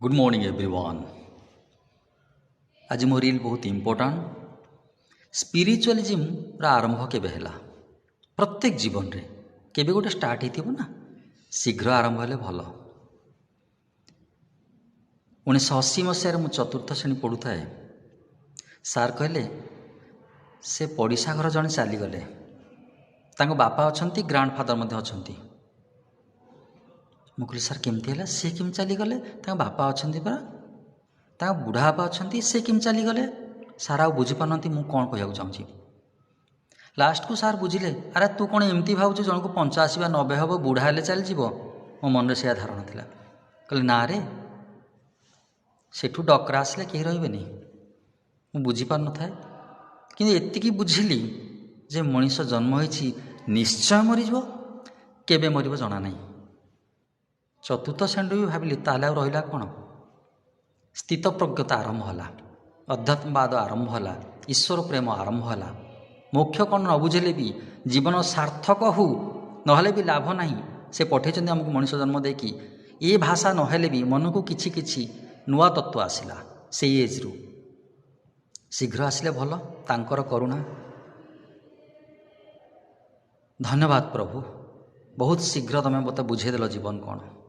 Good morning everyone. ଆଜି ମୋ reel ବହୁତ ଇମ୍ପୋର୍ଟାଣ୍ଟ। ସ୍ପିରିଚୁଆଲିଜିମ୍ର ଆରମ୍ଭ କେବେ ହେଲା? ପ୍ରତ୍ୟେକ ଜୀବନରେ କେବେ ଗୋଟେ ଷ୍ଟାର୍ଟ ହେଇଥିବ ନା, ଶୀଘ୍ର ଆରମ୍ଭ ହେଲେ ଭଲ। 1980 ମସିହାରେ ମୁଁ ଚତୁର୍ଥ ଶ୍ରେଣୀ ପଢ଼ୁଥାଏ। ସାର୍ କହିଲେ, ସେ ପଡ଼ିଶା ଘର ଜଣେ ଚାଲିଗଲେ, ତାଙ୍କ ବାପା ଅଛନ୍ତି, ଗ୍ରାଣ୍ଡ ଫାଦର ମଧ୍ୟ ଅଛନ୍ତି। ମୁଁ କହିଲି, ସାର୍ କେମିତି ହେଲା, ସେ କେମିତି ଚାଲିଗଲେ? ତାଙ୍କ ବାପା ଅଛନ୍ତି ପରା, ତାଙ୍କ ବୁଢ଼ା ବାପା ଅଛନ୍ତି, ସେ କେମିତି ଚାଲିଗଲେ? ସାର୍ ଆଉ ବୁଝିପାରୁନାହାନ୍ତି ମୁଁ କ'ଣ କହିବାକୁ ଚାହୁଁଛି। ଲାଷ୍ଟକୁ ସାର୍ ବୁଝିଲେ, ଆରେ ତୁ କ'ଣ ଏମିତି ଭାବୁଛୁ ଜଣକୁ 85 ବା 90 ହେବ, ବୁଢ଼ା ହେଲେ ଚାଲିଯିବ? ମୋ ମନରେ ସେଇଆ ଧାରଣା ଥିଲା। କହିଲେ, ନା ରେ, ସେଠୁ ଡକରା ଆସିଲେ କେହି ରହିବେନି। ମୁଁ ବୁଝିପାରୁନଥାଏ, କିନ୍ତୁ ଏତିକି ବୁଝିଲି ଯେ ମଣିଷ ଜନ୍ମ ହୋଇଛି ନିଶ୍ଚୟ ମରିଯିବ, କେବେ ମରିବ ଜଣା ନାହିଁ। ଚତୁର୍ଥ ଶ୍ରେଣୀରୁ ବି ଭାବିଲି ତାହେଲେ ଆଉ ରହିଲା କ'ଣ? ସ୍ଥିତପ୍ରଜ୍ଞତା ଆରମ୍ଭ ହେଲା, ଅଧ୍ୟାତ୍ମବାଦ ଆରମ୍ଭ ହେଲା, ଈଶ୍ୱର ପ୍ରେମ ଆରମ୍ଭ ହେଲା। ମୋକ୍ଷ କ'ଣ ନ ବୁଝିଲେ ବି ଜୀବନ ସାର୍ଥକ ହଉ, ନହେଲେ ବି ଲାଭ ନାହିଁ। ସେ ପଠେଇଛନ୍ତି ଆମକୁ ମଣିଷ ଜନ୍ମ ଦେଇକି, ଏ ଭାଷା ନହେଲେ ବି ମନକୁ କିଛି କିଛି ନୂଆ ତତ୍ତ୍ୱ ଆସିଲା ସେଇ ଏଜ୍ରୁ। ଶୀଘ୍ର ଆସିଲେ ଭଲ, ତାଙ୍କର କରୁଣା। ଧନ୍ୟବାଦ ପ୍ରଭୁ, ବହୁତ ଶୀଘ୍ର ତୁମେ ମୋତେ ବୁଝେଇଦେଲ ଜୀବନ କ'ଣ।